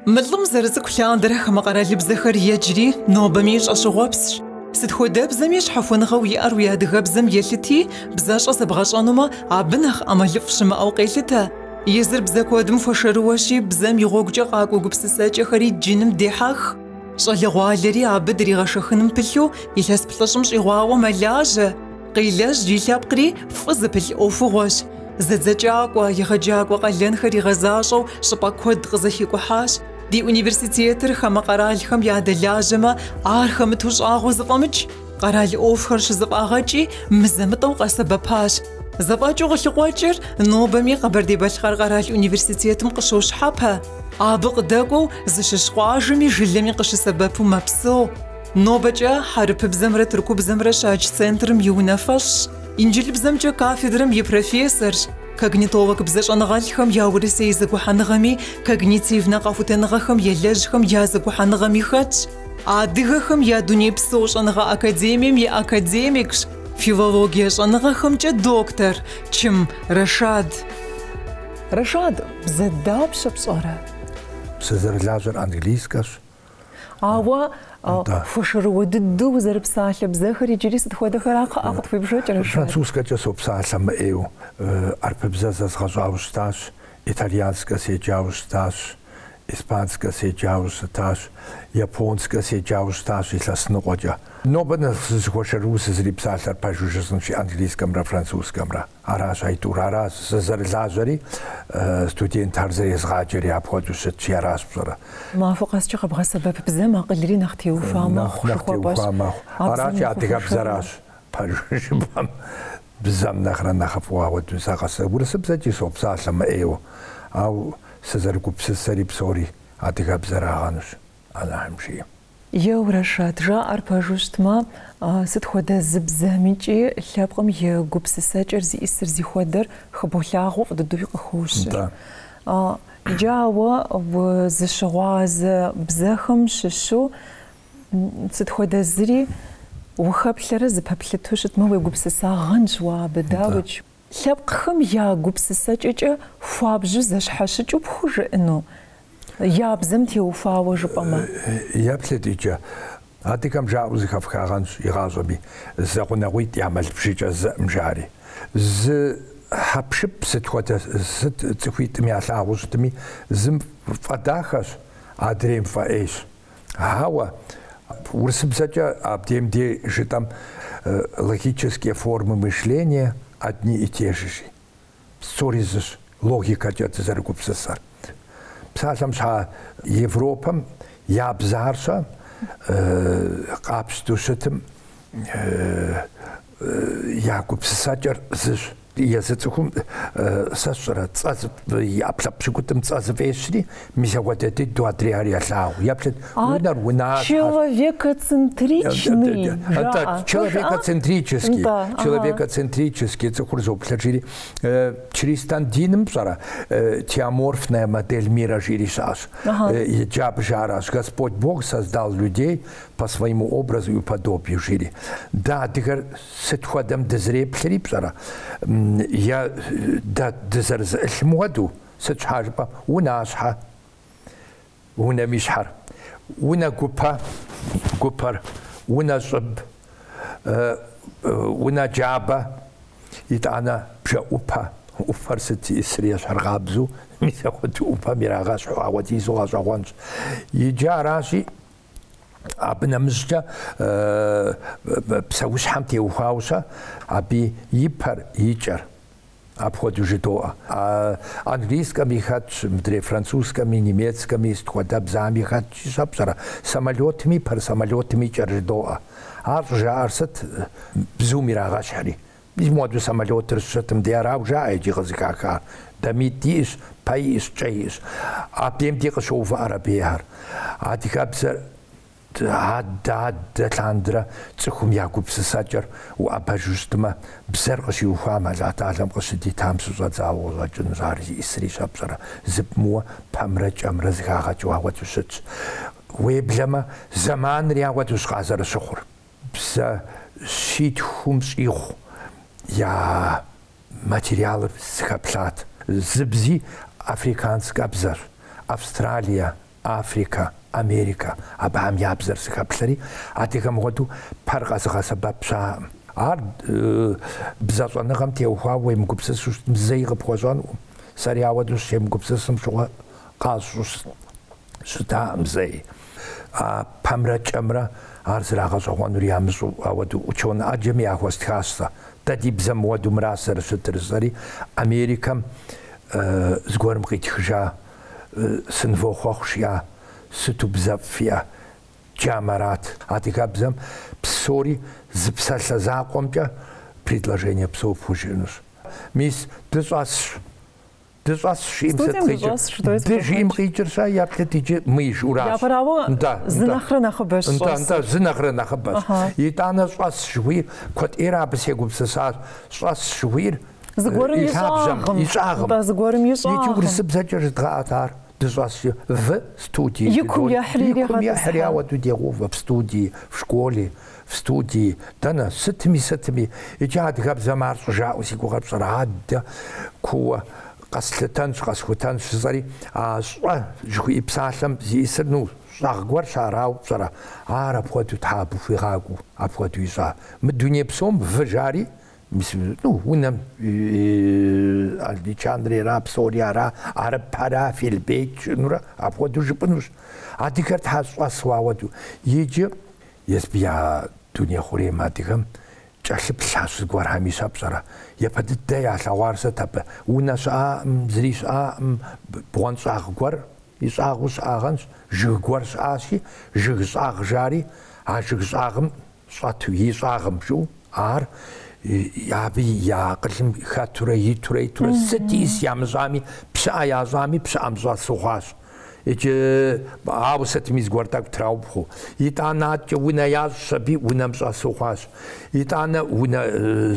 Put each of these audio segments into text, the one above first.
Мы лӏым зэрыцӏыкӏу лъандэрэ хамэ къэралыбзэхэр еджри, нобэми щӏэщыгъуэпсщ. Сыт хуэдэбзэми щхьэхуэныгъэу иӏэр уи адыгэбзэм елъыти, бзэщӏэ зэбгъэщӏэнумэ, абы нэхъ ӏэмалыфӏ щымыӏэу къелъытэ. Езыр бзэ куэдым хуэшэрыуэщи, бзэм и гъуэгукӏэ къакӏуэ гупсысэкӏэхэри джыным дехьэх. Щӏалэгъуалэри абы дригъэшэхыным пылъу илъэс плӏыщӏым щӏигъуауэ мэлажьэ. Къилэжь и лъэпкъри фӏы зыпылъ ӏуэхугъуэщ. Зэдзэкӏакӏуэ, егъэджакӏуэ къалэнхэр игъэзащӏэу щӏыпӏэ куэд къызэхикӏухьащ. Ди университетыр хамэ къэралхэм ядэлажьэмэ, ар хэмыту щӏагъуэ зэфӏэмыкӏ. Къэрал ӏуэхухэр щызэфӏагъэкӏи, мызэ-мытӏэу къэсэбэпащ. Зэфӏэкӏыу къылъыкъуэкӏыр нобэми Къэбэрдей-Балъкъэр къэрал университетым къыщощхьэпэ. Абы къыдэкӏуэу зыщыщ къуажэми жылэми къыщысэбэпу мэпсэу. Нобэкӏэ хьэрыпыбзэмрэ тыркубзэмрэ щадж центрым и унафэщӏщ, инджылыбзэмкӏэ кафедрэм и профессорщ, когнитолог бзэщӏэныгъэлӏхэм я Урысей зэгухьэныгъэми когнитивнэ къэхутэныгъэхэм елэжьхэм я зэгухьэныгъэми хэтщ, Адыгэхэм я Дунейпсо щӏэныгъэ академием и академикщ, филологие щӏэныгъэхэмкӏэ доктор Чым Рэшад. Рэшад, бзэ дапщэ пщӏэрэ? Сызэрылажьэр английскэщ. Ауэ хуэшэрыуэ дыдэу узэрыпсалъэ бзэхэр иджыри сыт хуэдэхэра кхъыӏэ къытхуебжэкӏ, Рэшад? Французскэкӏэ сопсалъэ мыӏейуэ. Хьэрыпыбзэ зэзгъэщӏауэ щытащ, итальянскэ седжауэ щытащ, испанскэ седжауэ щытащ, японскэ седжауэ щытащ илъэс ныкъуэкӏэ. Нобэ нэхъ сызыхуэшэрыуэу сызэрипсалъэр пэжу жысӏэнщи, английскэмрэ французскэмрэ. Аращ аитӏур, аращ сызэрылажьэри, студентхэр зэрезгъаджэри апхуэдэу щытщи, аращ пщӏэрэ. Махуэ къэскӏэ къэбгъэсэбэп бзэм акъылри нэхъ теухуа мэхъу, Нэхъ жыхуэпӏэщ. теухуа мэхъу. А бзэм Аращи, нэхъ хуэшэрыуэ. адыгэбзэращ, пэжу жыпӏэм, бзэм нэхърэ нэхъыфӏу ауэдэу сэ къэсэ. Урысыбзэкӏи сопсалъэ мыӏейуэ, ауэ сызэрыгупсысэри псори адыгэбзэрагъэнущ, Алыхьым жиӏэм. Еу, Рэшад, жаӏэр пэжу щытмэ, сыт хуэдэ зы бзэмикӏи лъэпкъым и гупсысэкӏэр зиӏисыр зихуэдэр хыболъагъуэ фӏы дыдэуи къыхощыр. Нтӏэ. Иджы ауэ узыщыгъуазэ бзэхэм щыщу сыт хуэдэ зыри ухэплъэрэ зыпэплъыту щытмэ, уегупсысагъэнщ уэ абы, Нтӏэ. дауикӏ. Лъэпкъхэм я гупсысэкӏэкӏэ хуабжьу зэщхьэщыкӏыу пхужыӏэну, я бзэм теухуауэ жыпӏэмэ? Еплъыт иджы, адыгэм жаӏэу зэхэфхагъэнщ игъащӏэми, зэгъунэгъуитӏ я мэл бжыкӏэ зыӏым жари. Зы хьэпшып сыт хуэдэ сыт цӏыхуитӏым ялъагъуу щытми, зым фӏэдахэщ, адрейм фӏэӏейщ. Ауэ урысыбзэкӏэ абдейм дей жытӏэм логические формы мышления одни и те же жи. Псори зыщ логикэкӏэ дызэрыгупсысэр. Псалъэм щхьа Европэм я бзэр-щэ къапщту щытым я гупсысэкӏэр зыщ. Езы цӏыхум сэ сщӏэрэ цӏэ и ӏэпкълъэпкъ пщыкӏутӏым цӏэ зыфӏещри, мис апхуэдэ дыдэу адрейхэр елъагъу. Еплъыт, унэр унащхьэщ. Человекоцентричный, Нтӏэ, жаӏэ. человекоцентрический, Нтӏэ, ага. человекоцентрический цӏыхур зоплъыжри. Чристэн диным пщӏэрэ, теоморфная модель мира жиӏэри щыӏэщ. Ага. Иджы абы жаӏэращ, Господь Бог создал людей по своему образу и подобию жиӏэри. Дэ адыгэр сыт хуэдэм дызэреплъри пщӏэрэ, е дэ дызэрызэӏылъым хуэдэу, сыт щхьа жыпӏэм, унащхьэ, унэм и щхьэр, унэ гупэ, гупэр, унэ щӏыб, унэ джабэ, итӏанэ бжэӏупэ, ӏупэр сыт зиӏысыр ещхьыркъабзэу, мис апхуэдэу ӏупэм ирагъэщхьу ауэдизу гъэщӏэгъуэнщ. Иджы аращи, Абы нэмыщӏкӏэ псэущхьэм теухуауэ-щэ, абы и пэр, и кӏэр апхуэдэу жыдоӏэ. Английскэми хэтщ, мыдрей французскэми, немецкэми, сыт хуэдэбзэми хэтщи-щэ пщӏэрэ, самолетым и пэр, самолетым и кӏэр жыдоӏэ. Ар щӏыжаӏэр сыт? Бзум ирагъэщхьри. Мис мыуэду самолетыр щытым дей арауэ жаӏэ иджы къызыхахар. Дамитӏ иӏэщ, пэ иӏэщ, кӏэ иӏэщ. Абдейм дей къыщоувыӏэр абыхэр. Адыгэбзэр адэ-адэ лъандэрэ цӏыхум я гупсысэкӏэр уӏэбэжу щытмэ, бзэр къыщиухуам Алыхьталэм къыщыдитам щыщӏэдзауэ къыщӏэкӏынущ ар зиӏысри-щэ пщӏэрэ, зыпмыуэ пэмрэ кӏэмрэ зэхагъэкӏыу ауэдэу щытщ. Уеблэмэ, зэманри ауэдэущ къазэрыщыхъур. Бзэ щитхум щӏигъу я материалыр сыхэплъат. Зы бзи африканскэбзэщ, Австралие. Африкэ, Америкэ, абыхэм я бзэр сыхэплъэри, адыгэм хуэдэу пэр къэзыгъэсэбэп щыӏэкъым. Ар бзэщӏэныгъэм теухуауэ уемыгупсысу щытым зэи къыпхуэщӏэнукъым. Сэри ауэдэу сыщемыгупсысым щыгъуэ къасщӏэу щытаӏым зэи. А пэмрэ кӏэмрэ ар зрагъэщӏэгъуэнур ямыщӏу ауэдэу учёный ӏэджэми яхуэстхащ сэ. Дэ ди бзэм мыуэду мыращ зэрыщытыр жысӏэри, Америкэм зыгуэрым къитхыжа сынывохъуэхъу жиӏа, сыту бзэфӏ фиӏэ, джам арат. Адыгэбзэм псори зы псалъэ закъуэмкӏэ предложение псо пхужыӏэнущ. Мис, дыщӏэсщ. Дыщӏэсщ жиӏэм сыт Студием къикӏыр? дыщӏэсщ, жыдоӏэ Ды зыхуэфӏэкӏ. жиӏэм къикӏыр щэ, еплъыт иджы мы жыӏуращ. Япэрауэ, Нтӏэ, зы нтӏэ. нэхърэ нэхъыбэщ Нтӏэ, нтӏэ, щӏэсыр. зы нэхърэ нэхъыбэщ. Аха. Итӏанэ щӏэс жыхуиӏэр, куэд ӏейрэ абы сегупсысащ. Щӏэс жыхуиӏэр Зыгуэрым и и лъабжьэм, щӏагъым. и щӏагъым. Нтӏэ, зыгуэрым и Иджы щӏагъым. урысыбзэкӏэ жыдгъэӏэт ар, дыщӏэс жи, в студии И кум жыдоӏэ. ехьри И кум ехьри ирегъэтӏысхьэ. ауэду дегъэувэ в студии, в школе, в студии. Дэнэ, сытми, сытми. Иджы адыгэбзэм ар щӏыжаӏэу си гугъэр пщӏэрэ, адэ кууэ къэслъытэнщ, къэсхутэнщ жысӏэри, а щӏэ жыхуиӏэ псалъэм зиӏысыр, ну, щӏагъ гуэрщ арауэ пщӏэрэ. Ар апхуэдэу Тхьэ абы хуигъакӏуэу, апхуэдэу ищӏа. Мы дуней псом в жари, мис, ну, унэм англичанри ара, псори ара, арыпара, фельбейт жыӏэнурэ апхуэдэу жыпӏэнущ. Адыгэр Тхьэ щӏэсу ауэдэу. Иджы езбы я дуней хъурейм адыгэм кӏэлъыплъащ зыгуэрхэми щэ пщӏэрэ. Япэ дыдэ ялъэгъуар сыт абы? Унэ щыӏаӏым, зыри щыӏаӏым, бгъуэнщӏагъ гуэр и щӏагъыу щыӏагъэнщ, жыг гуэр щыӏащи, жыг щӏагъ жари, а жыг щӏагъым щӏэту, и щӏагъым жыӏэу, ар абы я акъылым хэтурэ, итурэ, итурэ, сыт ис ямыщӏами, пщыӏэ ящӏами, пщыӏэм щӏэсу хъуащ. Иджы ауэ сытми зыгуэр тӏэкӏу траупхъуу. Итӏанэ адэкӏэ унэ ящӏщ аби, унэм щӏэсу хъуащ. Итӏанэ унэ,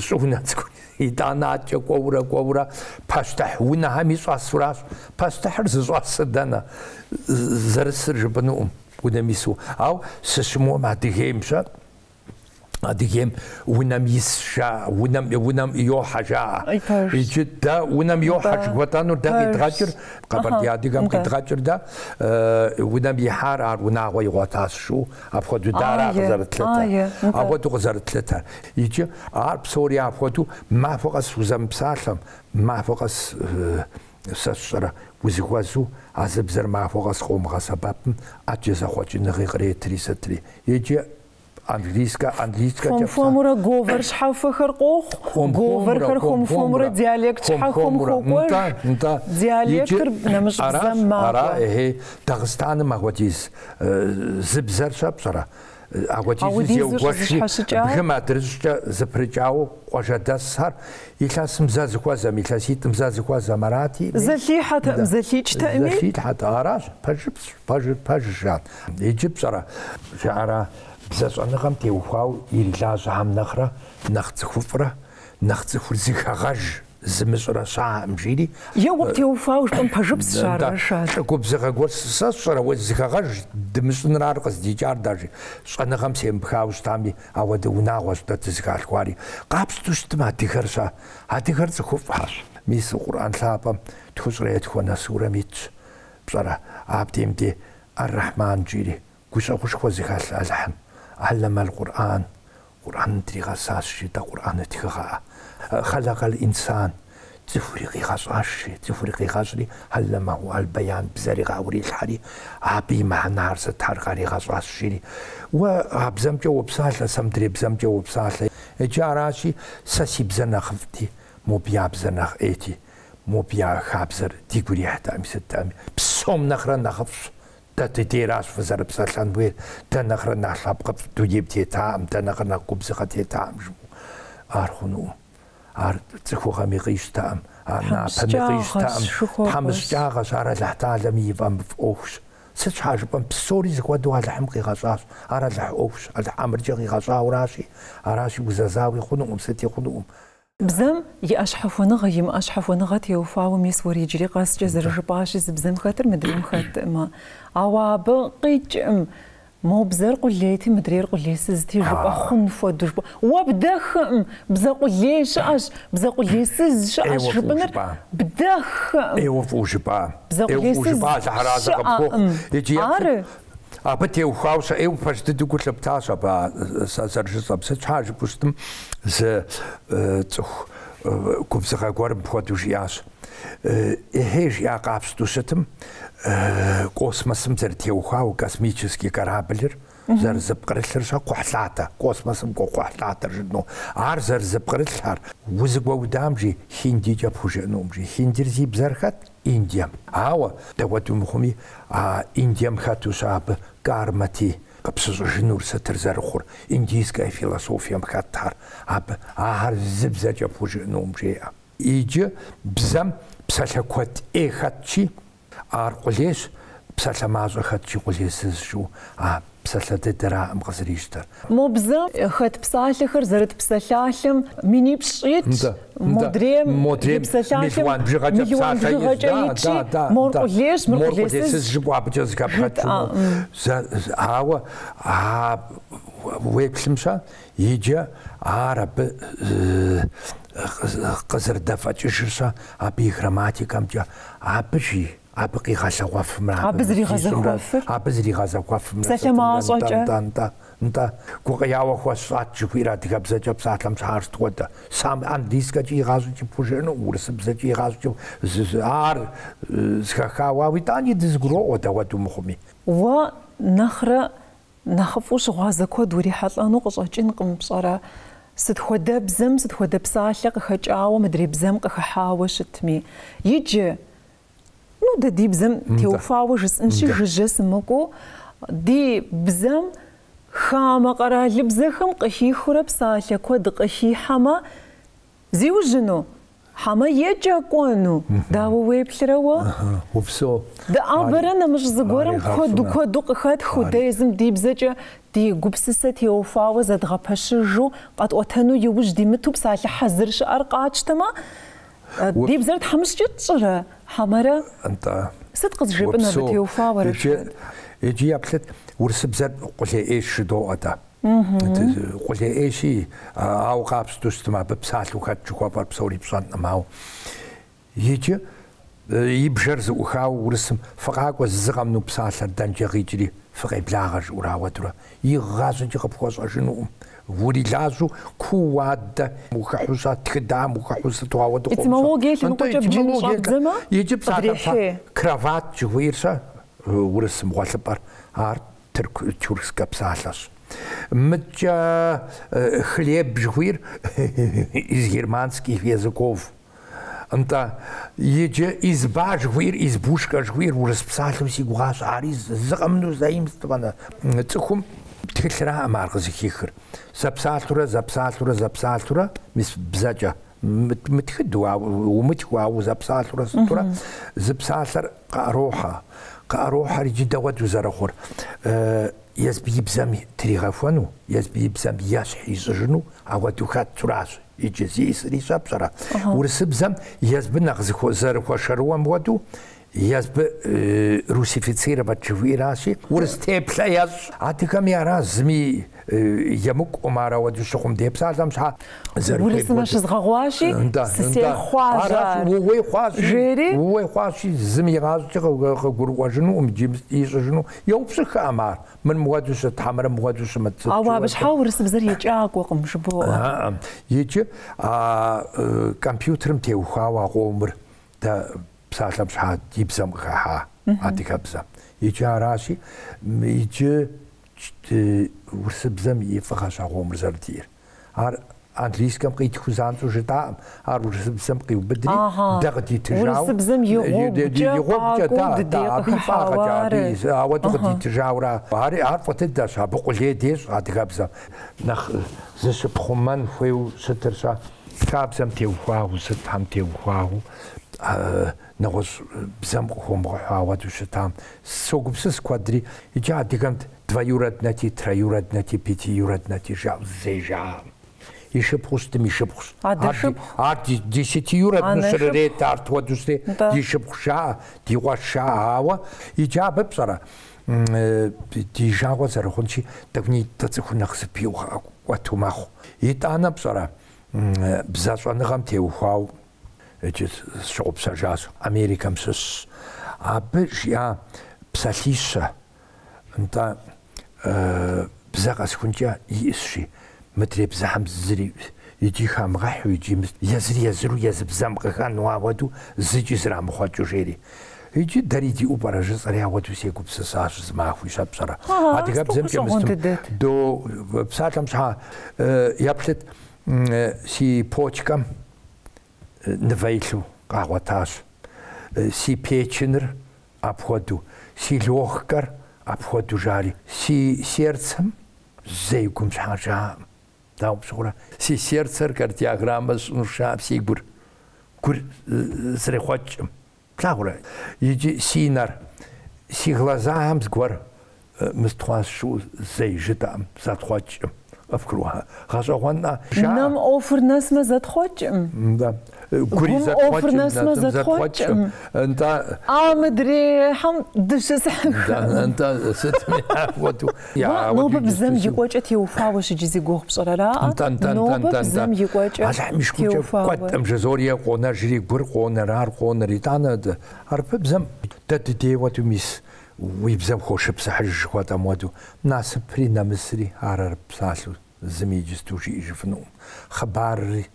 щӏыунэ цӏыкӏу, итӏанэ адэкӏэ кӏуэурэ, кӏуэурэ пащтыхь унэхэми щӏэсуращ. Пащтыхьыр зыщӏэсыр дэнэ? Зэрысыр жыпӏэнукъым унэм ису. Ауэ сыщымыуэм Адыгейм щэ, Адыгейм унэм ис жаӏэ, унэм, унэм йохьэ жаӏэ. Ай, пэжщ. Иджы дэ унэм йохьэ Нтӏэ, жыхуэтӏэнур дэ пэжщ. къидгъэкӏыр, Къэбэрдей Аха, адыгэм нтӏэ. къидгъэкӏыр дэ унэм ихьар ар унагъуэ игъуэтащ жыӏэу, апхуэдэу дэ ара Ае, къызэрытлъытэр. ае, нтӏэ. Апхуэдэу къызэрытлъытэр. Иджы ар псори апхуэдэу махуэ къэс узэмыпсалъэм, махуэ къэс сэ сщӏэрэ узыхуэзу а зы бзэр махуэ къэс къыумыгъэсэбэпым ӏэджэ зэхъуэкӏыныгъи къретри сытри. Иджы английскэ, английскэкӏэ пса- Хуэм-хуэмурэ говор щхьэхуэхэр къохъу, Хуэм-хуэмурэ, говорхэр хуэм-хуэмурэ хуэм-хуэмурэ, диалект щхьэхуэм хуэм-хуэмурэ. хуокӏуэж. Нтӏэ, нтӏэ. Диалектыр Иджы нэмыщӏ аращ, бзэм ара, макӏуэ. эхей, Дагъыстаным апхуэдиз зы бзэр щэ пщӏэрэ? Апхуэдизу Ауэдизу зеугуэшри, щӏызэщхьэщыкӏар? бгым адрыщӏкӏэ зэпрыкӏауэ къуажэдэсхэр илъэсым зэ зыхуэзэм, илъэситӏым зэ зыхуэзэм, арати, мис, Зэлъихьэтэкъым, нтӏэ. зэлъикӏтэкъыми? Зэлъилъхьэт, аращ, пэжыпщ, пэжыр пэжщ, жаӏэ. Иджы пщӏэрэ, жаӏэра, бзэщӏэныгъэм теухуауэ ирилажьэхэм нэхърэ нэхъ цӏыхуфӏрэ, нэхъ цӏыхур зыхэгъэж зымыщӏрэ щыӏэкъым, жири. Е уэ птеухуауэ жыпӏэм пэжыпсщ ар, Нтӏэ, Рашад. лӏы губзыгъэ гуэр сэ сщӏэрэ, уэ зыхэгъэж дымыщӏыныр ар къыздикӏар даже щӏэныгъэм семыпхауэ щытами, ауэдэ унагъуэщ дэ дызыхалъхуари. Къапщту щытым адыгэр щэ, адыгэр цӏыхуфӏхэрщ. Мис Къурӏэн лъапӏэм 209 сурэм итщ, пщӏэрэ, абдейм де Ар-Рахьман жири, гущӏэгъушхуэ зыхэлъ Алыхьым, Аллама ал-Къурӏан, Къурӏэным дригъэсащ, жи, дэ Къурӏэныр тхыгъэӏэ. Халакал инсан, цӏыхури къигъэщӏащ, жи, цӏыхури къигъэщӏри, Алламаху аль-Баян бзэри къаӏурилъхьэри, абы и мыхьэнэр сытхэр къаригъэщӏащ, жири. Уэ а бзэмкӏэ уопсалъэ, сэ мыдрей бзэмкӏэ уопсалъэ. Иджы аращи, сэ си бзэр нэхъыфӏти, мобы я бзэр нэхъ ӏейти, мобы я хабзэр дигу ирихьтэкъыми сыттэкъыми. Псом нэхърэ нэхъыфӏщ. Дэ дыдейращ фызэрыпсэлъэн хуейр, дэ нэхърэ нэхъ лъэпкъыфӏ дунейм тетаӏым, дэ нэхърэ нэхъ губзыгъэ тетаӏым жыпӏэу. Ар хъунукъым. Ар цӏыхугъэми къищтэкъым, ар напэми Тхьэмыщкӏагъэщ, къищтэкъым. жыхуэпӏэщ. Тхьэмыщкӏагъэщ, ар Алыхь Талэми и фӏэмыфӏ ӏуэхущ. Сыт щхьа жыпӏэм псори зыхуэдэу Алыхьым къигъэщӏащ. Ар Алыхь ӏуэхущ, Алыхь ӏэмыркӏэ къигъэщӏауращи, аращи узэзауи хъунукъым, сыти хъунукъым. Бзэм иӏэ щхьэхуэныгъэ, имыӏэ щхьэхуэныгъэ теухуауэ мис уэр иджыри къэскӏэ зэрыжыпӏащи, зы бзэм хэтыр мыдрейм хэтӏымэ. Ауэ абы къикӏым Мо бзэр къулейти, мыдрейр къулейсызти жыпӏэ хъун хуэдэу жыпӏэ. Уэ бдэххэӏым, бзэ къулей щыӏэщ, бзэ къулейсыз щыӏэщ Ӏейуэ фӏыуэ жыпӏэныр жыпӏа. бдэххэӏым. Ӏейуэ фӏыуэ жыпӏа. Бзэ Ӏейуэ фӏыуэ къулейсыз жыпӏа, Алыхьыразэ къыпхухъу. щыӏэӏым. Иджы еплъыт. Ары. Абы теухуауэ щэ ӏейуэ пэж дыдэу гу лъыптащ абы сэ зэрыжысӏэм. Сыт щхьа жыпӏэу щытым зы цӏыху губзыгъэ гуэрым мыпхуэдэу жиӏащ. Эхьей жиӏа къапщтэу щытым, космосым зэрытеухуауэ космический кораблыр зэрызэпкърылъыр щэ кхъухьлъатэ, космосым кӏуэ кхъухьлъатэр жытӏэну. Ар зэрызэпкърылъхэр узыгуэудам жи хиндикӏэ пхужыӏэнукъым жи. Хиндир зи бзэр хэт? Индием. Ауэ, дауэду мыхъуми, а Индием хэту щэ абы кармэти къыпщыщӏыжынур сытыр зэрыхъур, индийская философием хэтхэр, абы ахэр зы бзэкӏэ пхужыӏэнукъым жеӏэ. Иджы бзэм псалъэ куэд ӏей хэтщи, ар къулейщ, псалъэ мащӏэ хэтщи къулейсызщ жыӏэу а псалъэ дыдэраӏым къызэрищтэр. Мо бзэм хэт псалъэхэр зэрыт псалъалъэм минипщӏ итщ, Нтӏэ, нтӏэ. модрейм и Модрейм псалъалъэм мелуан бжыгъэкӏэ мелуан псалъэ итщ. бжыгъэкӏэ Да, итщи, да, да, мор нтӏэ. къулейщ, мыр Мор къулейсызщ къулейсыз жыпӏэу абыкӏэ зэхэбгъэкӏыну. жытӏаӏым. Ауэ а уеплъым щэ, иджы ар абы къызэрыдэфӏэкӏыжыр щэ, абы и грамматикэмкӏэ, абы жи, абы къигъэлъэгъуэфымрэ, Абы абы зригъэзэхуэфыр? Абы зригъэзэхуэфымрэ Псалъэ сытымрэ, мащӏэкӏэ? нтӏэ, нтӏэ, нтӏэ. Гукъеяуэ хуэсщӏат жыхуиӏэр адыгэбзэкӏэ псалъэм щхьэ сыт хуэдэ. Сам английскэкӏи игъащӏэкӏи пхужыӏэну, урысыбзэкӏи игъащӏэкӏи ар зэхэхауэ, ауэ итӏани дызэгуроӏуэ дауэду мыхъуми. Уэ нэхърэ нэхъыфӏу щыгъуазэ куэд урихьэлӏэну къыщӏэкӏынкъым, пщӏэрэ? Сыт хуэдэ бзэм, сыт хуэдэ псалъэ къыхэкӏауэ мыдрей бзэм къыхыхьауэ щытми. Иджы, ну, дэ ди бзэм теухуауэ жысӏэнщи, жыжьэ сымыкӏуэу, ди бзэм хамэ къэралыбзэхэм къыхихыурэ псалъэ куэд къыхихьэмэ, зиужьыну, хьэмэ екӏэкӏуэну, дауэ уеплърэ уэ? Упсэу. Дыӏэбэрэ нэмыщӏ зыгуэрым Ари куэду гъэфӏынэ. куэду къыхэтхыу, дэ езым ди бзэкӏэ ди гупсысэ теухуауэ зэдгъэпэщыжу, къэтӏуэтэну иужь димыту псалъэ хьэзыр щыӏэр къатщтэмэ, ди бзэр тхьэмыщкӏэ тщӏырэ, хьэмэрэ? Нтӏэ. Сыт къызжепӏэн абы Упсэу. теухуауэ, Иджы, Рашид? иджы еплъыт, урысыбзэр къулей ӏейщ жыдоӏэ дэ. Къулей ӏейщи, ауэ къапщтэу щытым, абы псалъэу хэт жыхуэпӏэр псори пщӏэнкъым, ауэ иджы и бжэр зэӏухауэ урысым фыкъакӏуэ зы къэмынэу псалъэр дэнкӏэ къикӏри фыкъеблагъэ жыӏэурэ ауэдурэ. Игъащӏэкӏи къыпхуэщӏэжынукъым. Урилажьэу кууэ аддэ ухыхьу щэ, тхыдам ухыхьу сыту ауэду къомыщӏэ. Этимологие Нтӏэ, лъэныкъуэкӏэ бджын этимологие щӏэбдзэмэ, иджы псалъэ къыдрехьей. Кровать жыхуиӏэр щэ, урысым гъуэлъыпӏэр, ар тырку тюркскэ псалъэщ. Мыдкӏэ хлеб жыхуиӏэр из германских языков. Нтӏэ, иджы изба жыхуиӏэр, избушка жыхуиӏэр урыс псалъэу си гугъащ, ари зы къэмынэу заимствовано. Цӏыхум тхылъраӏым ар къызыхихыр. Зэпсалъэурэ, зэпсалъэурэ, зэпсалъэурэ, мис бзэкӏэ. Мытхыду, умытхыу, ауэ зэпсалъэурэ сытурэ, зы псалъэр къыӏэрохьэ. Къыӏэрохьэр иджы дауэду зэрыхъур. Езбы и бзэм тригъэхуэну, езбы и бзэм ещхь ищӏыжыну, ауэду хэтуращ. Иджы зиӏисри щэ пщӏэрэ. Урысыбзэм езбы нэхъ зэрыхуэшэрыуэм хуэдэу, езбы русифицировать жыхуиӏэращи, урыс теплъэ ещӏ. Адыгэми ара зыми емыкӏукъым ар ауэду щыхъум де псалъэм щхьэ зэрыхуейм Урысымэ хуэдэу. щызгъэгъуащи, Нтӏэ, сысей нтӏэ. хъуащ Аращ, ар. ууей хъуащи, Жери? ууей хъуащи, зым игъащӏэкӏэ къыгурыӏуэжынукъым, иджы ищӏыжыну. Еупщӏыххэӏым ар. Мыр мыуэду щыт, хьэмэрэ мыуэду щымыт сыт Ауэ абы жыхуэпӏэр. щхьэ урысыбзэр екӏакӏуэкъым, жыбоӏэ. Аӏэ. Иджы а компьютерым теухуауэ а къомыр дэ псалъэм щхьэ ди бзэм къыхыхьа адыгэбзэм. Иджы аращи, иджы урысыбзэм и фӏыгъэщ а къомыр зэрыдиӏэр. Ар английскэм къитхыу занщӏэу жытӏаӏым, ар урысыбзэм къиубыдри дэ къыдитыжауэ. Урысыбзэм и гъуэгукӏэ И гъуэгукӏэ, къакӏуэу да, дыдей да, абы и къыхыхьауэ фӏагъэкӏэ, ары. абы ауэду къыдитыжауэра. Ари ар фӏы дыдэщ, абы къулей дещӏ адыгэбзэм. Нэхъ зыщыпхъумэн хуейуэ щытыр щэ, хабзэм теухуауэ, сытхэм теухуауэ, нэгъуэщӏ бзэм къыхуомыгъэхьу ауэду щытам. Согупсыс куэдри, иджы адыгэм двоюроднэти, троюроднэти, пятиюроднэти жаӏэу зэи жаӏэкъым. И шыпхъуу щытым и шыпхъущ. Адэ шыпхъу. Ар десятиюродну Анэ щрырет, ар хуэдэу щыте, Нтӏэ. ди шыпхъу жаӏэ, ди къуэш жаӏэ, ауэ иджы абы пщӏэрэ, ди жагъуэ зэрыхъунщи, тӏэкӏунитӏэ цӏыхур нэхъ зыпиӏуэту мэхъу. Итӏанэ пщӏэрэ, бзэ щӏэныгъэм теухуауэ иджы сщыгъупщэжащ, Америкэм щыщщ. Абы жиӏа псалъищэ, нтӏэ, бзэ къэсхункӏэ иӏысщи, мыдрей бзэхэм зыри икӏи хамыгъэхьу, икӏи езыр-езыру езы бзэм къыхэну ауэду зыкӏи зрамыхъуэкӏыу жери. Иджы дэри диӏэу пӏэрэ жысӏэри ауэду сегупсысащ зы махуи щэ пщӏэрэ. Адыгэбзэмкӏэ гъэщӏэгъуэн дыдэт. До псалъэм щхьа еплъыт, си почкэм нывэ илъу къагъуэтащ. Си печеныр апхуэдэу, си лёгкэр апхуэдэу жари. Си сердцем зэи гум щхьа жаӏэм. Дауэ пщыхъурэ? Си сердцэр кардиограммэ сщӏыну жаӏэм си гур. Гур зэрехъуэкӏым. Плъагъурэ? Иджы си нэр, си глазахэм зыгуэр мыстхъуащ жыӏэу зэи жытӏэӏым, зэтхъуэкӏым. Къыфгурыӏуа? Гъэщӏэгъуэнӏэ? Нэм ӏуэхур нэсмэ зэтхъуэкӏым. Да. Гури Гум ӏуэхур зэтхъуэкӏым, нэсмэ нэсым зэтхъуэкӏым. зэтхъуэкӏым. Нтӏэ, А мыдрейхэм дыщысхьэхэм. нтӏэ, сытми апхуэдэу. Уэ нобэ бзэм и кӏуэкӏэ теухуауэ щыджы зи гугъу пщӏыр араӏэ? Нтӏэ, нтӏэ, нтӏэ, Нобэ нтӏэ, бзэм нтӏэ. и кӏуэкӏэ Алыхьым и шыкуркӏэ теухуауэ. кӏуэдӏым жызори къонэжри, гур къонэр, ар къонэр. Итӏанэ хьэрыпыбзэм дэ дыдей хуэдэу мис уи бзэм хошыпсыхьыж жыхуэтӏэм хуэдэу. Насыпри нэмысри ар хьэрып псалъэу зыми иджысту жиӏэжыфынукъым. Хъыбарри,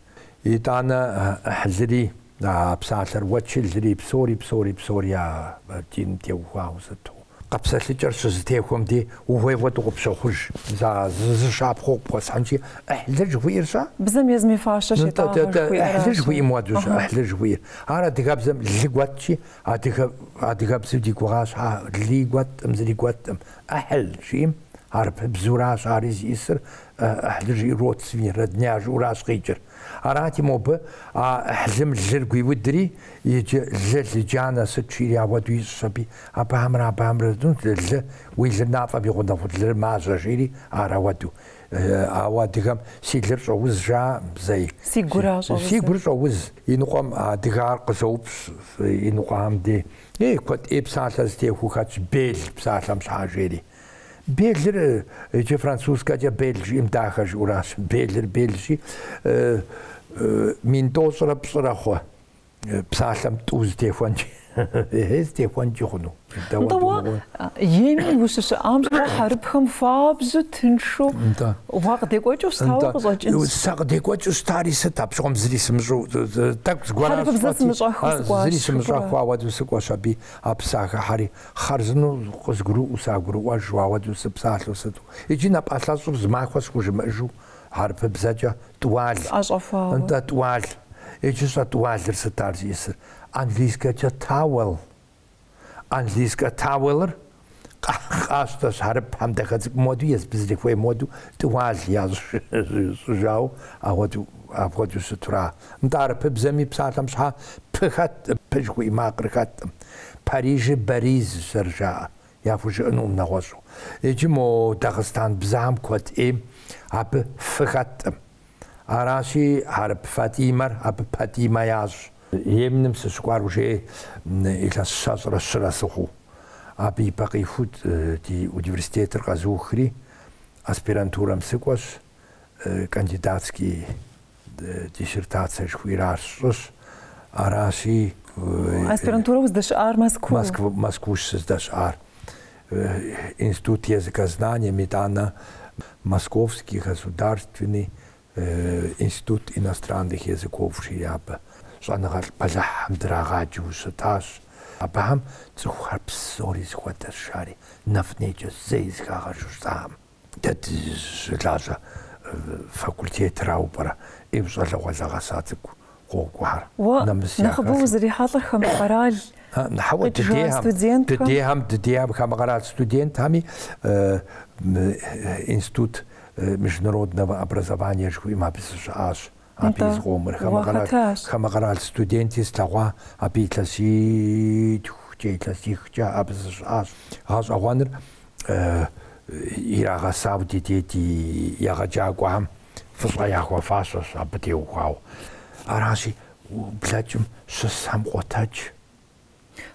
итӏанэ ӏыхьлыри, а псалъэр уэчылри, псори, псори, псори а диным теухуауэ сыту. Къэпсэлъыкӏэр щызэтехуэм де ухуей хуэдэу къыпщохъуж. Зы щапхъэу къыпхуэсхьынщи, ӏыхьлы жыхуиӏэр-щэ? Бзэм езым и фащэ Нтӏэ, щитӏагъэ ӏыхьлы жыхуиӏэращ. жыхуиӏэм хуэдэущ, ӏыхьлы жыхуиӏэр. Ар адыгэбзэм лы гуэтщи, адыгэбзэу ди гугъащ, лы гуэткъым, зыри гуэткъым. ӏыхьл жиӏэм, хьэрыпыбзуращ ари зиӏысыр, ӏыхьлы жиӏэр родственник, родня жыӏэуращ къикӏыр. Арати мобы а ӏыхьлым лыр гуиудри, иджы лы лыджанэ сыт жиӏэри ауэдэу ищӏщ аби, абыхьэмрэ абыхьэмрэ лы, уи лыр нафӏэм и гъунэгъу лыр мажьэ жиӏэри ар ауэдэу. Ауэ адыгэм си лыр щӏоуз жаӏэм зэи. Си гура щӏоузыр. Си гур щӏоуз. Иныкъуэм адыгэр къызоупщӏ иныкъуэхэм де. Ей, куэд ӏей псалъэ зытехуэу хэтщ, бел псалъэм щхьа жери. Белыр иджы французскэкӏэ belle жиӏэм дахэ жыӏэуращ. Белыр белщи, 1300 хъу псалъэм тӏу зытехуэнкӏи, зытехуэнкӏи хъуну. Нтӏэ уэ Йемен ущыщыӏам щыгъуэ хьэрыпхэм хуабжьу тыншу Нтӏэ. уакъыдекӏуэкӏыу щытауэ Нтӏэ. къыщӏэкӏынщ. Сэ къыдекӏуэкӏыу щытари сыт, апщыгъуэм зыри сымыщӏэу, тӏэкӏу зыгуэращ Хьэрыпыбзэ сщӏэти, сымыщӏэххэу сыкӏуащ, зыри сымыщӏэххэу жыпӏэрэ? ауэдэу сыкӏуэщ аби, абы сахыхьэри, хъарзынэу къызгурыӏуэу, сагурыӏуэжу, ауэдэу сыпсалъэу сыту. Иджы напӏэлъэщӏыр зы махуэ схужымыӏэжу хьэрыпыбзэкӏэ тӏуал. ӏэщӏэхуауэ. Нтӏэ, тӏуал. Иджы щӏэ тӏуалыр сыт ар зиӏысыр? Английскэкӏэ towel. Английскэ towel-ыр къащтэщ хьэрыпхэм дахэ цӏыкӏу моду, езы зэрыхуей моду тӏуал ящӏыжауэ апхуэдэу щытура. Нтӏэ, хьэрыпыбзэми псалъэм щхьа пы хэт, пы жыхуиӏэ макъыр хэткъым. Парижыр Бариз зэрыжаӏэ, яхужыӏэнукъым нэгъуэщӏу. Иджы мо Дагъыстан бзэхэм куэд ӏейм абы фы хэткъым. Аращи, хьэрып Фатимэр абы Патимэ ящӏ. Йеменым сыщыкӏуар уже илъэс 23 сыхъуу. Абы и пэ къихуу ди университетыр къэзухри, аспирантурэм сыкӏуэщ, кандидатский диссертацэ жыхуиӏэращ сщӏыщ. Аращи, Аспирантурэ уздэщыӏар Москва. Москвущ сыздэщыӏар. Институт языкознания, итӏанэ Московский государственный институт иностранных языков жиӏэри абы. Щӏэныгъэлӏ бэлыхьхэм драгъаджэу щытащ. Абыхэм цӏыхухэр псори зыхуэдэщ жари, нэфӏ-нейкӏэ зэи зыхагъэжу щытакъым. Дэ дыщылажьэ факультетрауэ пӏэрэ, ӏейуэ щӏалэгъуалэ гъэса цӏыкӏу къокӏуэхэр. Уэ Нэмыс нэхъыбэу яхэлъу. узрихьэлӏэр хамэ къэрал Хьэуэ, къикӏыжа студентхэм? дыдейхэм хамэ къэрал студентхэми институт международного образования жыхуиӏэм абы сыщыӏащ. Абы Нтӏэ, зыкъомыр уахэтащ. хамэ къэрал студенти слъэгъуа, абы илъэситхукӏэ, илъэсихкӏэ абы сыщыӏащ. Гъэщӏэгъуэныр ирагъэсауэ ди дей ди егъэджакӏуэхэм фӏыщӏэ яхуэфащэщ абы теухуауэ. Аращи, блэкӏым щысхэм къотэдж.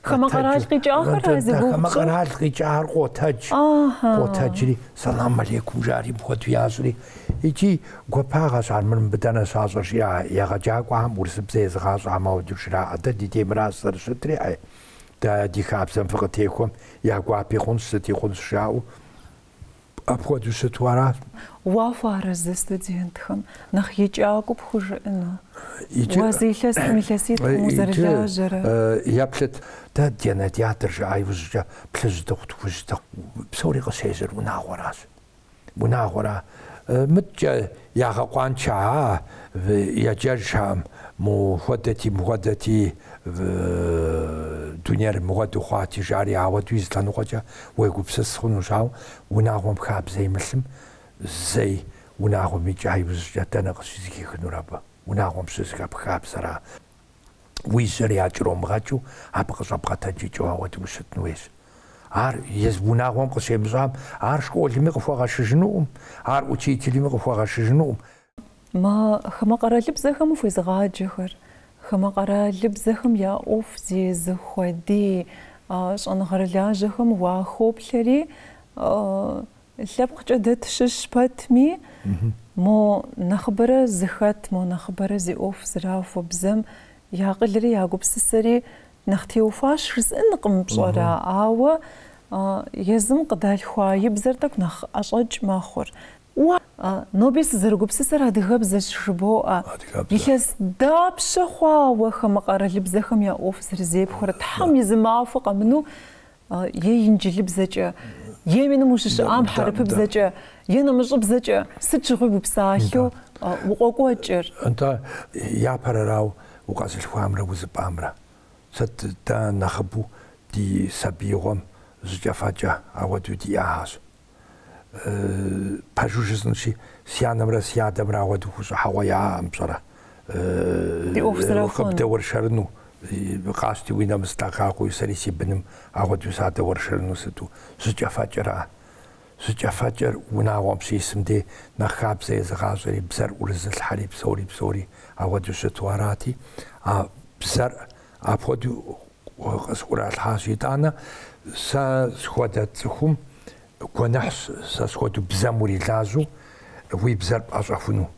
Хамэ къэрал къикӏахэр ара зи гугъу Хамэ пщӏыр? къэрал къикӏахэр къотэдж. Къотэджри, сэлам алейкум жари мыпхуэдэу ящӏри. Икӏи гуапагъэщ ар мыр мыбы дэнэ щащӏэр жиӏа егъэджакӏуэхэм урысыбзэ езыгъащӏэхэм ауэдэу жраӏэ. Дэ ди дей мыращ зэрыщытри, ӏей, дэ ди хабзэм фыкъытехуэм я гуапи хъунщ, сыти хъунщ жаӏэу апхуэдэу щыту аращ. Уахуэарэзы студентхэм нэхъ екӏакӏуэу пхужыӏэну? Иджы Уэ зы илъэсым, илъэситӏым иджы узэрылажьэрэ? еплъыт, дэ ди анэ-дядэр жаӏа иужькӏэ плъыжь дыхъут, хужь дыхъут. Псори къыщежьэр унагъуэращ. Унагъуэра. Мыткӏэ ягъэкъуаншэ, а, еджэжхэм, мыхуэдэти, мыхуэдэти, дунейр мыхуэдэу хъуати, жари, ауэдэуи зы лъэныкъуэкӏэ уегупсыс хъунущ, ауэ унагъуэм хабзэ имылъым зэи унагъуэм икӏа иужькӏэ дэнэ къыщызэхихынур абы? Унагъуэм щызэхэпх хабзэра. Уи жьэр якӏэромыгъэкӏыу абы къыщӏэбгъэтэджыкӏыу ауэдэу ущытын хуейщ. Ар езы унагъуэм къыщемыщӏам, ар школми къыхуэгъэшыжынукъым, ар учителми къыхуэгъэшыжынукъым. Мы хамэ къэралыбзэхэм хуезыгъаджэхэр, хамэ къэралыбзэхэм я ӏуэху зезыхуэ ди щӏэныгъэрылажьэхэм уахоплъэри, лъэпкъкӏэ дэ тщыщ пэтми, мо нэхъыбэрэ зыхэт, мо нэхъыбэрэ зи ӏуэху зэрахуэ бзэм я акъылри я гупсысэри нэхъ теухуащ жысӏэнкъым пщӏэрэ, ауэ езым къыдалъхуа и бзэр тӏэкӏу нэхъ ӏэщӏэкӏ мэхъур. Уэ ноби сызэрыгупсысэр адыгэбзэщ жыбоӏэ. Адыгэбзэ. Илъэс дапщэ хъуауэ хамэ къэралыбзэхэм я ӏуэху зэрызепхуэр, Тхьэм и зы махуэ къэмыну е инджылыбзэкӏэ, Йеменым ущыщыӏам хьэрыпыбзэкӏэ, е нэмыщӏыбзэкӏэ сыт щыгъуи упсалъэу укъокӏуэкӏыр. Нтӏэ, япэрарауэ укъэзылъхуамрэ узыпӏамрэ. Сыт дэ нэхъыбэу ди сабиигъуэм жьыкӏэфэкӏэ ауэдэу диӏащ. Пэжу жысӏэнщи, си анэмрэ си адэмрэ ауэдэу хущӏыхьэгъуэ яӏэкъым, пщӏэрэ. Ди ӏуэху зэрахуэн. Къыбдэуэршэрыну, къащти уи нэмыс дахагъэу сэри си быным ауэдэу садэуэршэрыну сыту. Жьыкӏэфэкӏэра. Жьыкӏэфэкӏэр унагъуэм щисым дей нэхъ хабзэ езыгъащӏэри, бзэр ӏурызылъхьэри, псори, псори ауэдэу щыту арати, а бзэр апхуэдэу къысӏуралъхьащ. Итӏанэ сэ схуэдэ цӏыхум гуэныхьщ сэ схуэдэу бзэм урилажьэу уи бзэр пӏэщӏэхуну.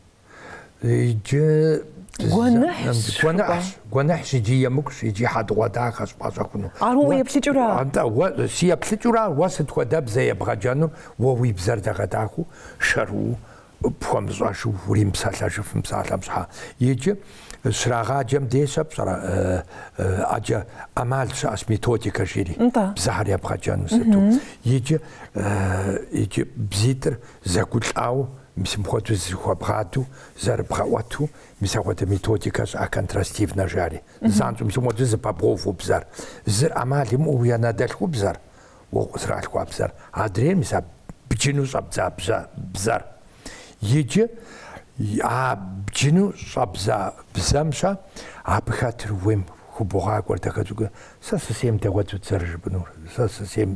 Иджы Гуэныхьщ, гуэныхьщ, гуэныхьщ иджы емыкӏущ, иджы хьэдыгъуэдахэщ пӏэщӏэхуну. Ар уэ еплъыкӏыура? Нтӏэ, уэ си еплъыкӏыура, уэ сыт хуэдэбзэ ебгъэджэнур, уэ уи бзэр дэгъэдахэу шэрыуэу пхуэмыщӏэжу уримыпсэлъэжыфым псалъэм щхьа. Иджы щрагъаджэм дей-щэ пщӏэрэ ӏэджэ ӏэмал щыӏэщ методикэ жери, бзэхэр ебгъэджэну сыту. Иджы иджы бзитӏыр зэгулӏауэ, мис мыпхуэдэу зыхуэбгъадэу, зэрыбгъэӏуэту, мис апхуэдэ методикэ щыӏэ контрастивнэ жари. Занщӏэу мис мыпхуэдэу зэпэбгъэуву бзэр. Зыр ӏэмал имыӏэу уи анэдэлъхубзэр, уэ укъызэралъхуа бзэр, адрейр мис а бджыну щӏэбдза бзэр. Иджы а бджыну щӏэбдза бзэм-щэ, абы хэтыр уейм хубогъакӏуэр дахэ цӏыкӏу. Сэ сысейм дэгъуэдэу зэрыжыпӏынур, сэ сысейм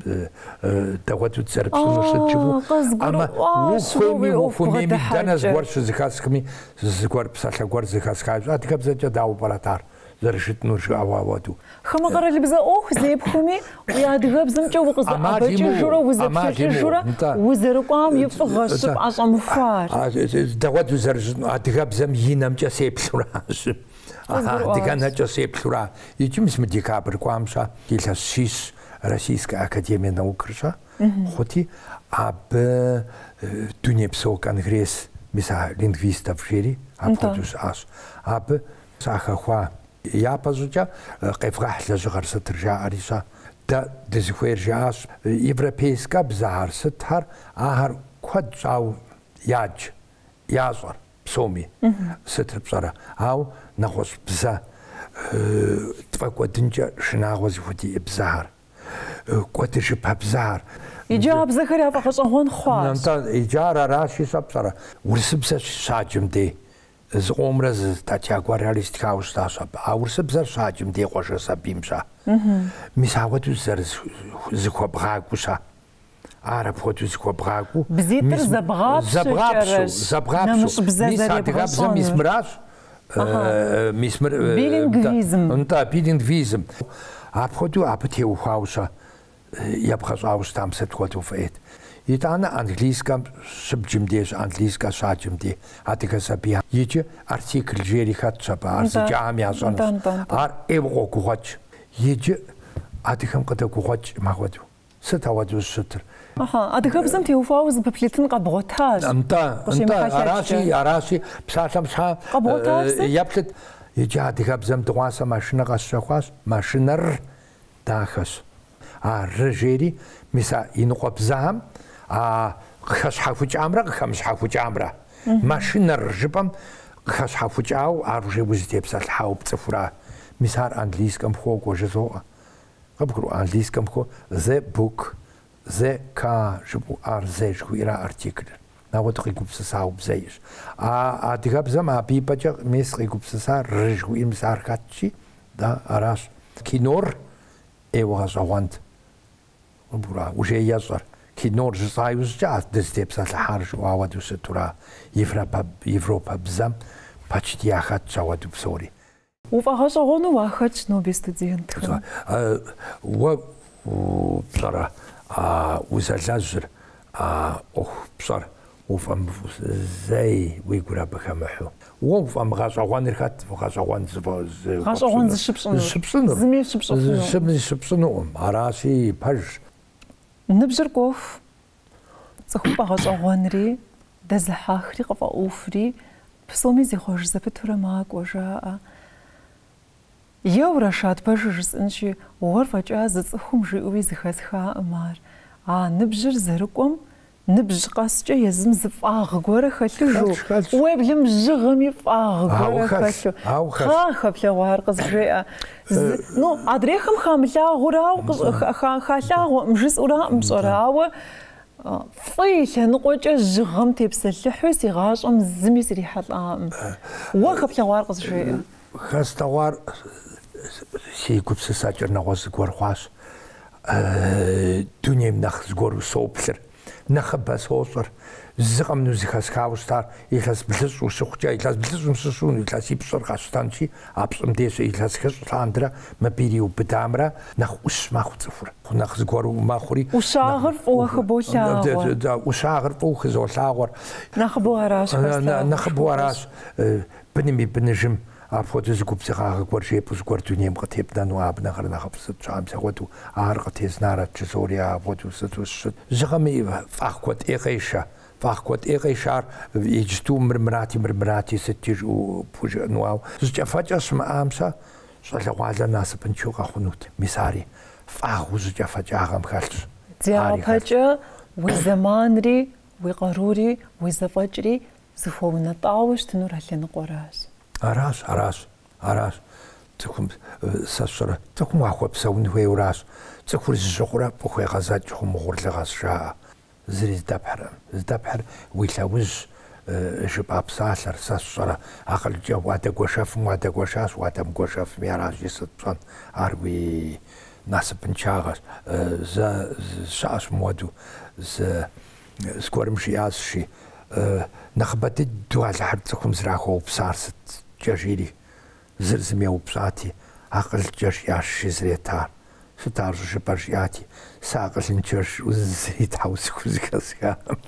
дэгъуэдэу зэрыпщӏынур сыт жыпӏэу. Амэ Къызгурыӏуащ уэ уи ухуейми ӏуэху ухуэмейми дэнэ бгъэдыхьэкӏэр. зыгуэр щызэхэсхми, зыгуэр псалъэ гуэр зэхэсха. Адыгэбзэкӏэ дауэ пӏэрэт ар зэрыжытӏынур жыӏауэ ауэдэу. Хамэ къэралыбзэ ӏуэху зепхуэми, уи адыгэбзэмкӏэ ӏэмал укъызэӏэбэкӏыжурэ, имыӏэу, ӏэмал узэплъэкӏыжурэ имыӏэу, нтӏэ. узэрыкӏуам и фӏыгъэщ Нтӏэ. пӏэщӏэмыхуар. Дэгъуэдэу зэрыжытӏыну адыгэбзэм и нэмкӏэ сеплъуращ. Къызгурыӏуащ. Адыгэнэкӏэ сеплъура. Иджы мис мы декабрь кӏуам-щэ, илъэс щищ Российская академия наукыр-щэ хъути, абы дунейпсо конгресс, мис а лингвистов жери, апхуэдэу щыӏащ. Абы сахэхуа. Япэ щӏыкӏэ къевгъэхь лэжьыгъэр сытыр жаӏэри-щэ. Дэ дызыхуейр жаӏащ. Европейскэ бзэхэр сытхэр, ахэр куэд щӏауэ ядж, ящӏэр псоми. Сытыр пщӏэрэ? Ауэ нэгъуэщӏ бзэ тфӏэкӏуэдынкӏэ шынагъуэ зыхудиӏэ бзэхэр, кӏуэдыжыпэ бзэхэр. Иджы а бзэхэр яфӏэгъэщӏэгъуэн хъуащ. Нтӏэ, иджы ар аращи-щэ пщӏэрэ? Урысыбзэр щаджым дей зыкъомрэ зы статья гуэрхэри стхауэ щытащ абы. А урысыбзэр щаджым дей къуажэ сабийм-щэ. Мис ауэдэу зэрызыхуэбгъакӏуэу-щэ. Ар апхуэдэу зыхуэбгъакӏуэу. Бзитӏыр зэбгъапщэкӏэрэщ нэмыщӏ бзэ Мис адыгэбзэм мис зэребгъэщӏэнур. мыращ. Мис мыр. Билингвизм. Нтӏэ, билингвизм. Апхуэдэу абы теухуауэ-щэ ебгъэщӏауэ щытам сыт хуэдэу фӏейт. Итӏанэ английскэм щыбджым деж, английскэ щаджым де адыгэ сабий иджы артикль жери хэтщ абы, ар зыджахэм ящӏэнущ. Ар ӏейуэ къогугъуэкӏ. Иджы адыгэм къыдэгугъуэкӏкъым апхуэдэу. Сыт апхуэдэу щытыр? Ыхьы, адыгэбзэм теухуауэ зыпыплъытын къэбгъуэтащ. Нтӏэ, нтӏэ, аращи, аращи, псалъэм щхьа Къэбгъуэтар сыт? Еплъыт. Иджы адыгэбзэм дыгъуасэ машинэ къэсщэхуащ, машинэр дахэщ. А р жери, мис а иныкъуэ бзэхэм а къыхэщхьэхукӏамрэ къыхэмыщхьэхукӏамрэ. Машинэр жыпӏэм къыхэщхьэхукӏауэ ар уже узытепсэлъыхьауэ пцӏыхура. Мис ар английскэм хуокӏуэ жызоӏэ. Къыбгурыӏуа английскэм хуо the book, the car жыпӏэу ар the жыхуиӏэра артиклыр. Ауэдэу къигупсысауэ бзэ иӏэщ. А адыгэбзэм абы и пӏэкӏэ мис къигупсысар р жыхуиӏэр мис ар хэтщи, да, аращ. Кинор ӏейуэ гъэщӏэгъуэнт. Къыбгурыӏуа, уже ещӏэр. Кинор жысӏа иужькӏэ а дызытепсэлъыхьар жыӏэу ауэдэу сытура. Европэ бзэм почти яхэтщ ауэдэу псори. Уфӏэгъэщӏэгъуэну уахэтщ ноби студентхэм. Уэ пщӏэрэ, а узэлэжьыр, а ӏуэху пщӏэр уфӏэмыфӏу зэи уи гур абы хэмыхьу. Уэ уфӏэмыгъэщӏэгъуэныр хэт гъэщӏэгъуэн Гъэщӏэгъуэн зыщыпщӏынур? Зыщыпщӏынур. Зыми щыпщӏыфынукъым. Зыщыпщӏынукъым. Аращи, пэжщ. Ныбжьыр кӏуэху, цӏыхум фӏэгъэщӏэгъуэнри, дэзыхьэхри, къыфӏэӏуэхури, псоми зихъуэж зэпытурэ макӏуэ, жаӏэ. Еу, Рашад, пэжыр жысӏэнщи, уэр фӏэкӏа зы цӏыхум жиӏэуи зыхэсхаӏым ар. А ныбжьыр зэрыкӏуэм ныбжь къэскӏэ езым зы фӏагъ гуэрэ хэлъыжу, уеблэм жьыгъэми фӏагъ гуэрэ хэлъу. Кхъа хэплъэгъуар къызжеӏэ. Ну, адрейхэм хамылъагъурауэ халъагъуэкъым, жысӏэураӏым пщӏэрэ, ауэ фӏы и лъэныкъуэкӏэ жьыгъэм тепсэлъыхьу си гъащӏэм зыми срихьэлӏакъым. Уэ хэплъэгъуар къызжеӏэ. Хэслъэгъуар си гупсысэкӏэр нэгъуэщӏ зыгуэр хъуащ. Дунейм нэхъ зыгуэру соплъыр, нэхъыбэ сощӏэр. Зы къэмынэу зыхэсхауэ щытар илъэс блыщӏ ущыхъукӏэ, илъэс блыщӏым щыщу илъэсипщӏыр къэсщтэнщи, а пщӏым деж илъэс хыщӏ лъандэрэ мыбы ириубыдамрэ нэхъ ӏущ мэхъу цӏыхур. Нэхъ зыгуэру мэхъури. Ӏущагъыр фӏыуэ хыболъагъуэ. Ӏущагъыр фӏыуэ хызолъагъуэр. Нэхъыбэу аращ хэслъагъуэр. Нэхъыбэу аращ. Быным и быныжым апхуэдэу зы губзыгъагъэ гуэр жепӏэу зыгуэр дунейм къытебнэну абы нэхърэ нэхъыфӏ сыт щыӏэм апхуэдэу ар къытезнарэт жызори апхуэдэу сыту щыт. Жьыгъэми фӏагъ куэд ӏей къешэ. Фӏагъ куэд ӏей къешэ ар иджыту мыр мырати, мыр мырати сытти жыӏэу пхужыӏэну ауэ. Жьыкӏэфэкӏэ щымыӏам-щэ щӏалэгъуалэр насыпыншэу къэхъунут. Мис ари фӏагъыу жьыкӏэфэкӏагъэм хэлъщ. Дяпэкӏэ уи зэманри, уи къарури, уи зэфӏэкӏри зыхуэунэтӏауэ щытынур а лъэныкъуэращ. Аращ, аращ, аращ. Цӏыхум сэ сщӏэрэ, цӏыхум уахуэпсэун хуейуэращ. Цӏыхур жьы хъурэ къыхуегъэзэкӏ хъум угъурлыгъэщ, жаӏэ. Зыри здэпхьыркъым. Здэпхьыр уи лъэужь жыпӏа псалъэр, сэ сщӏэрэ, акъылкӏэ уадэгуэшэфым уадэгуэшащ, уадэмыгуэшэфми аращи сыт пщӏэн, ар уи насыпыншагъэщ. Зэ щыӏэщ мыуэду, зы зыгуэрым жиӏащ, жи, нэхъыбэ дыдэу Алыхьыр цӏыхум зэрахуэупсар сыткӏэ жери, зыр зым еупщӏати, акъылкӏэ жиӏащ, жи, зретар. Сыт ар щӏыжыпӏэр жиӏати, сэ акъылыншэ жиӏэу зыри тхьэусыхэу зэхэсхакъым.